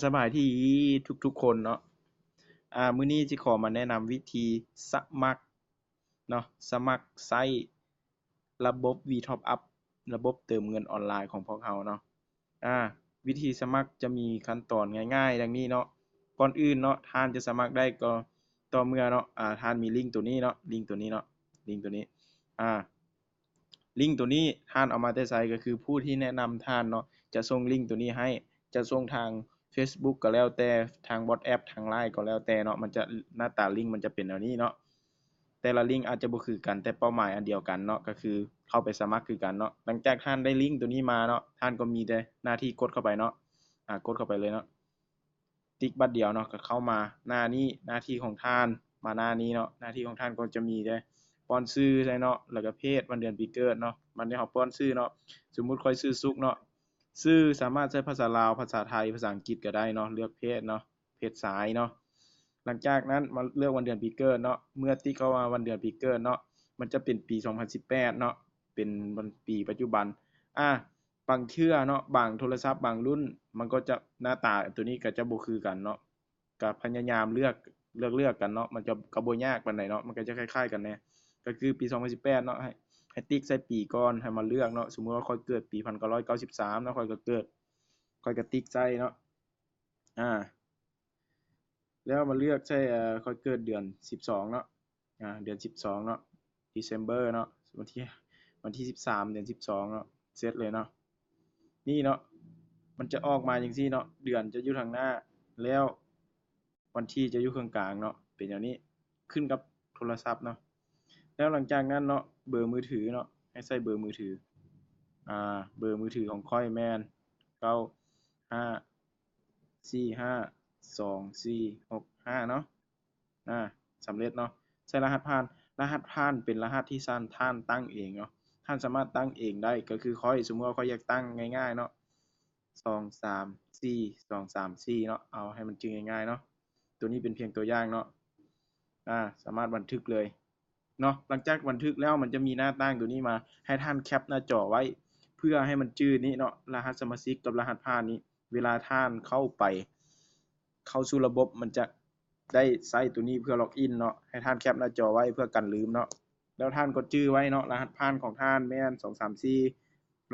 ສະບາຍດີທຸກໆຄົນເນາະ. ອາ ມື້ນີ້ຊິຂໍມາແນະນຳວິທີສະໝັກເນາະ, ສະໝັກໃຊ້ລະບົບ WeTopUp ລະບົບເຕີມເງິນອອນລາຍຂອງພວກເຮົາເນາະ. ອາ ວິທີສະໝັກຈະມີຂັ້ນຕອນງ່າຍໆດັ່ງນີ້ເນາະ. ກ່ອນອື່ນເນາະ ທ່ານຈະສະໝັກໄດ້ກໍຕໍ່ເມື່ອເນາະ ອາ ທ່ານມີລິ້ງໂຕນີ້ເນາະ, ລິ້ງໂຕນີ້ເນາະ, ລິ້ງໂຕນີ້ ອາ ລິ້ງໂຕນີ້ທ່ານເອົາມາແຕ່ໃສ? ກໍຄືຜູ້ທີ່ແນະນຳທ່ານເນາະ ຈະສົ່ງລິ້ງໂຕນີ້ໃຫ້, ຈະສົ່ງທາງ Facebook ກໍແລ້ວແຕ່, ທາງ WhatsApp ທາງ LINE ກໍແລ້ວແຕ່ເນາະ, ມັນຈະ ໜ້າຕາລິ້ງມັນຈະເປັນແນວນີ້ເນາະ. ແຕ່ລະລິ້ງອາດຈະບໍ່ຄືກັນ ແຕ່ເປົ້າໝາຍອັນດຽວກັນເນາະ, ກໍຄືເຂົ້າໄປສະໝັກຄືກັນເນາະ. ຫຼັງຈາກທ່ານໄດ້ລິ້ງໂຕນີ້ມາເນາະ, ທ່ານກໍມີແຕ່ໜ້າທີ່ກົດເຂົ້າໄປເນາະ, ອາ ກົດເຂົ້າໄປເລີຍເນາະ. ຕິກບາດດຽວເນາະ ກໍເຂົ້າມາໜ້ານີ້, ໜ້າທີ່ຂອງທ່ານ ມາໜ້ານີ້ເນາະ. ໜ້າທີ່ຂອງທ່ານກໍຈະມີແຕ່ປ້ອນຊື່ໃສ່ເນາະ ແລ້ວກໍເພດ ວັນເດືອນປີເກີດເນາະ. ບັດນີ້ເຮົາປ້ອນຊື່ເນາະ, ສົມມຸດຂ້ອຍຊື່ສຸກເນາະ. ຊື່ສາມາດໃຊ້ພາສາລາວ, ພາສາໄທ, ພາສາອັງກິດກໍໄດ້ເນາະ, ເລືອກເພດເນາະ, ເພດຊາຍເນາະ. ຫຼັງຈາກນັ້ນມາເລືອກວັນເດືອນປີເກີດເນາະ. ເມື່ອຕິກເຂົ້າມາວັນເດືອນປີເກີດເນາະ, ມັນຈະເປັນປີສອງພັນສິບແປດເນາະ, ເປັນວັນ ປີປັດຈຸບັນ. ອາ ບາງເທື່ອເນາະ ບາງໂທລະສັບບາງລຸ້ນ ມັນກໍຈະ ໜ້າຕາຕົວນີ້ກໍຈະບໍ່ຄືກັນເນາະ. ກໍພະຍາຍາມເລືອກ ເລືອກ ເລືອກກັນເນາະ, ມັນຈະ ກໍບໍ່ຍາກປານໃດເນາະ, ມັນກໍຈະຄ້າຍໆກັນແດ່. ກໍຄືປີສອງພັນສິບແປດເນາະ ໃຫ້ ໃຫ້ຕິກໃສ່ປີກ່ອນ, ໃຫ້ມາເລືອກເນາະ. ສົມມຸດວ່າຂ້ອຍເກີດປີພັນເກົ້າຮ້ອຍເກົ້າສິບສາມເນາະ, ຂ້ອຍກໍເກີດ ຂ້ອຍກໍຕິກໃສ່ເນາະ. ອາ ແລ້ວມາເລືອກໃສ່ ເອີ ຂ້ອຍເກີດເດືອນສິບສອງເນາະ, ອາ ເດືອນສິບສອງເນາະ, December ເນາະ, ວັນທີ ວັນທີສິບສາມ ເດືອນສິບສອງເນາະ, ເສັດເລີຍເນາະ. ນີ້ເນາະ ມັນຈະອອກມາຈັ່ງຊີ້ເນາະ, ເດືອນຈະຢູ່ທາງໜ້າ ແລ້ວວັນທີຈະຢູ່ເຄິ່ງກາງເນາະ, ເປັນແນວນີ້ ຂຶ້ນກັບໂທລະສັບເນາະ. ແລ້ວຫຼັງຈາກນັ້ນເນາະ ເບີມືຖືເນາະ, ໃຫ້ໃສ່ເບີມືຖື. ອາ ເບີມືຖືຂອງຂ້ອຍແມ່ນ ເກົ້າຫ້າສີ່ຫ້າສອງສີ່ຫົກຫ້າເນາະ. ອາ ສຳເລັດເນາະ. ໃສ່ລະຫັດຜ່ານ, ລະຫັດຜ່ານເປັນລະຫັດທີ່ທ່ານ ທ່ານຕັ້ງເອງເນາະ, ທ່ານສາມາດຕັ້ງເອງໄດ້. ກໍຄືຂ້ອຍ ສົມມຸດວ່າຂ້ອຍຢາກຕັ້ງງ່າຍໆເນາະ ສອງສາມສີ່ ສອງສາມສີ່ເນາະ, ເອົາໃຫ້ມັນຈື່ງ່າຍໆເນາະ. ຕົວນີ້ເປັນພຽງຕົວຢ່າງເນາະ. ອາ ສາມາດບັນທຶກເລີຍເນາະ. ຫຼັງຈາກບັນທຶກແລ້ວ ມັນຈະມີໜ້າຕ່າງຕົວນີ້ມາ ໃຫ້ທ່ານແຄປໜ້າຈໍໄວ້ ເພື່ອໃຫ້ມັນຈື່ນີ້ເນາະ, ລະຫັດສະມາຊິກກັບລະຫັດຜ່ານນີ້. ເວລາທ່ານເຂົ້າໄປ ເຂົ້າສູ່ລະບົບ ມັນຈະໄດ້ໃຊ້ຕົວນີ້ເພື່ອລັອກອິນເນາະ. ໃຫ້ທ່ານແຄປໜ້າຈໍໄວ້ເພື່ອກັນລືມເນາະ. ແລ້ວທ່ານກໍຈື່ໄວ້ເນາະ, ລະຫັດຜ່ານຂອງທ່ານແມ່ນສອງສາມສີ່,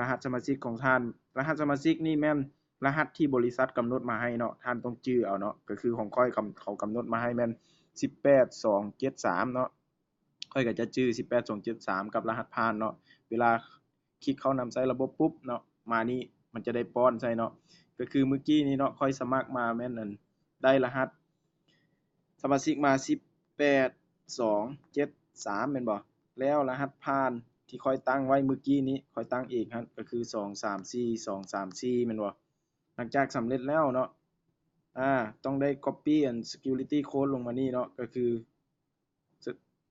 ລະຫັດສະມາຊິກຂອງທ່ານ, ລະຫັດສະມາຊິກນີ້ແມ່ນລະຫັດທີ່ບໍລິສັດກຳນົດມາໃຫ້ເນາະ, ທ່ານຕ້ອງຈື່ເອົາເນາະ. ກໍຄືຂອງຂ້ອຍ ເຂົາກຳນົດມາໃຫ້ແມ່ນສິບແປດສອງເຈັດສາມເນາະ. ຂ້ອຍກໍຈະຈື່ສິບແປດສອງເຈັດສາມກັບລະຫັດຜ່ານເນາະ. ເວລາຄລິກເຂົ້ານຳໃຊ້ລະບົບປຸບເນາະ, ມານີ້ມັນຈະໄດ້ປ້ອນໃສ່ເນາະ. ກໍຄືມື້ກີ້ນີ້ເນາະ, ຂ້ອຍສະໝັກມາແມ່ນ ອັນ ໄດ້ລະຫັດສະມາຊິກມາສິບແປດສອງເຈັດສາມແມ່ນບໍ່? ແລ້ວລະຫັດຜ່ານທີ່ຂ້ອຍຕັ້ງໄວ້ມື້ກີ້ນີ້ ຂ້ອຍຕັ້ງເອງຫັ້ນ ກໍຄືສອງສາມສີ່ສອງສາມສີ່ແມ່ນບໍ່? ຫຼັງຈາກສຳເລັດແລ້ວເນາະ, ອາ ຕ້ອງໄດ້ກັອບປີ້ ອັນ security code ລົງມານີ້ເນາະ, ກໍຄື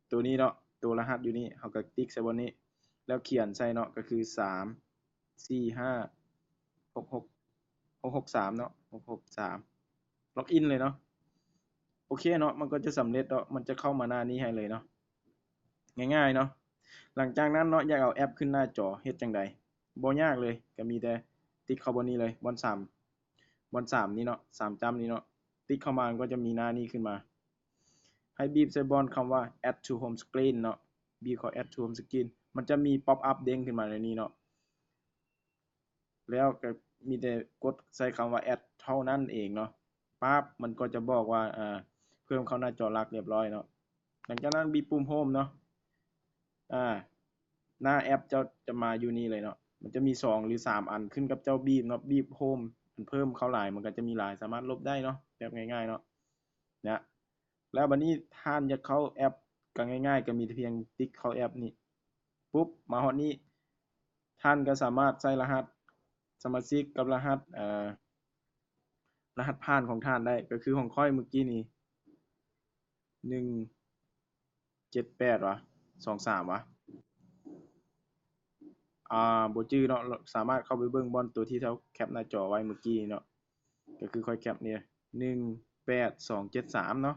ໂຕນີ້ເນາະ, ໂຕລະຫັດຢູ່ນີ້ ເຮົາກໍຕິກໃສ່ບ່ອນນີ້ ແລ້ວຂຽນໃສ່ເນາະ, ກໍຄືສາມສີ່ຫ້າຫົກຫົກ ຫົກຫົກສາມເນາະ, ຫົກຫົກສາມ ລັອກອິນເລີຍເນາະ. ໂອເຄເນາະ, ມັນກໍຈະສຳເລັດເນາະ, ມັນຈະເຂົ້າມາໜ້ານີ້ໃຫ້ເລີຍເນາະ, ງ່າຍໆເນາະ. ຫຼັງຈາກນັ້ນເນາະ, ຢາກເອົາແອັບຂຶ້ນໜ້າຈໍ ເຮັດຈັ່ງໃດ? ບໍ່ຍາກເລີຍ, ກໍມີແຕ່ຕິກເຂົ້າບ່ອນນີ້ເລີຍ, ບ່ອນສາມ ບ່ອນສາມນີ້ເນາະ, ສາມຈ້ຳນີ້ເນາະ, ຕິກເຂົ້າມາ ມັນກໍຈະມີໜ້ານີ້ຂຶ້ນມາ. ໃຫ້ບີບໃສ່ບ່ອນຄຳວ່າ add to home screen ເນາະ, ບີບເຂົ້າ add to home screen ມັນຈະມີ pop up ເດ້ງຂຶ້ນມາໃນນີ້ເນາະ, ແລ້ວກໍມີແຕ່ກົດໃສ່ຄຳວ່າ add ເທົ່ານັ້ນເອງເນາະ. ປັບ ມັນກໍຈະບອກວ່າ ເພີ່ມເຂົ້າໜ້າຈໍຫຼັກຮຽບຮ້ອຍເນາະ. ຫຼັງຈາກນັ້ນບີບປຸ່ມ home ເນາະ, ອາ ໜ້າແອັບເຈົ້າຈະມາຢູ່ນີ້ເລີຍເນາະ, ມັນຈະມີສອງ ຫຼື ສາມ ອັນ ຂຶ້ນກັບເຈົ້າບີບເນາະ. ບີບ home ມັນເພີ່ມເຂົ້າຫຼາຍ ມັນກໍຈະມີຫຼາຍ ສາມາດລົບໄດ້ເນາະ, ແບບງ່າຍໆເນາະ. ນະ ແລ້ວບັດນີ້ທ່ານຢາກເຂົ້າແອັບ ກໍງ່າຍໆ ກໍມີແຕ່ພຽງຕິກເຂົ້າແອັບນີ້ ປຸບ ມາຮອດນີ້ ທ່ານກໍສາມາດໃສ່ລະຫັດສະມາຊິກກັບລະຫັດ ເອີ ລະຫັດຜ່ານຂອງທ່ານໄດ້. ກໍຄືຂອງຂ້ອຍມື້ກີ້ນີ້ ໜຶ່ງເຈັດແປດຫວາ ສອງສາມຫວາ ອ່າ ບໍ່ຈື່ເນາະ, ສາມາດເຂົ້າໄປເບິ່ງບ່ອນຕົວທີ່ເຮົາແຄປໜ້າຈໍໄວ້ມື້ກີ້ເນາະ. ກໍຄືຂ້ອຍແຄປນີ້ ໜຶ່ງແປດສອງເຈັດສາມເນາະ,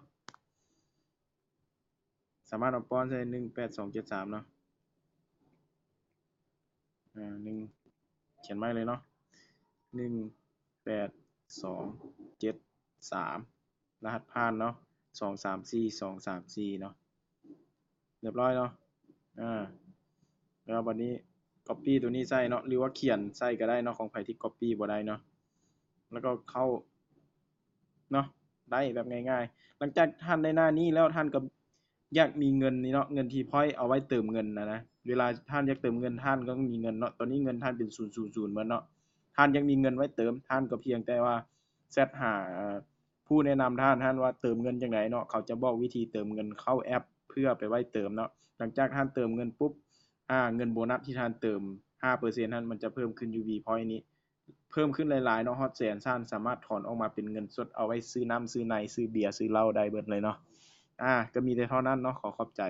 ສາມາດເອົາປ້ອນໃສ່ ໜຶ່ງແປດສອງເຈັດສາມເນາະ. ອ່າ ໜຶ່ງ ຂຽນໃໝ່ເລີຍເນາະ, ໜຶ່ງແປດສອງ ເຈັດສາມ ລະຫັດຜ່ານເນາະ ສອງສາມສີ່ ສອງສາມສີ່ເນາະ ຮຽບຮ້ອຍເນາະ ອາ ແລ້ວບັດນີ້ copy ຕົວນີ້ໃສ່ເນາະ ຫຼືວ່າຂຽນໃສ່ກໍໄດ້ເນາະ ຂອງໃຜທີ່ copy ບໍ່ໄດ້ເນາະ ແລ້ວກໍເຂົ້າເນາະ ໄດ້ແບບງ່າຍໆ. ຫຼັງຈາກທ່ານໄດ້ໜ້ານີ້ແລ້ວ ທ່ານກໍຢາກມີເງິນນີ້ເນາະ ເງິນທີ່ point ເອົາໄວ້ເຕີມເງິນນະນະ ເວລາທ່ານຢາກເຕີມເງິນ ທ່ານກໍມີເງິນເນາະ ຕອນນີ້ເງິນທ່ານເປັນສູນສູນສູນໝົດເນາະ ທ່ານຢາກມີເງິນໄວ້ເຕີມ ທ່ານກໍພຽງແຕ່ວ່າ ແຊັດຫາ ເອີ ຜູ້ແນະນຳທ່ານຫັ້ນວ່າເຕີມເງິນຈັ່ງໃດເນາະ ເຂົາຈະບອກວິທີເຕີມເງິນເຂົ້າແອັບເພື່ອໄປໄວ້ເຕີມເນາະ. ຫຼັງຈາກທ່ານເຕີມເງິນປຸບ ອາ ເງິນໂບນັດທີ່ທ່ານເຕີມຫ້າເປີເຊັນຫັ້ນ ມັນຈະເພີ່ມຂຶ້ນຢູ່ V Point ນີ້ ເພີ່ມຂຶ້ນຫຼາຍໆເນາະ ຮອດແສນ ທ່ານສາມາດຖອນອອກມາເປັນເງິນສົດ ເອົາໄວ້ຊື້ນ້ຳ ຊື້ໃນ ຊື້ເບຍ ຊື້ເຫຼົ້າໄດ້ເບິດເລີຍເນາະ. ອາ ກໍມີແຕ່ເທົ່ານັ້ນເນາະ ຂໍຂອບໃຈ.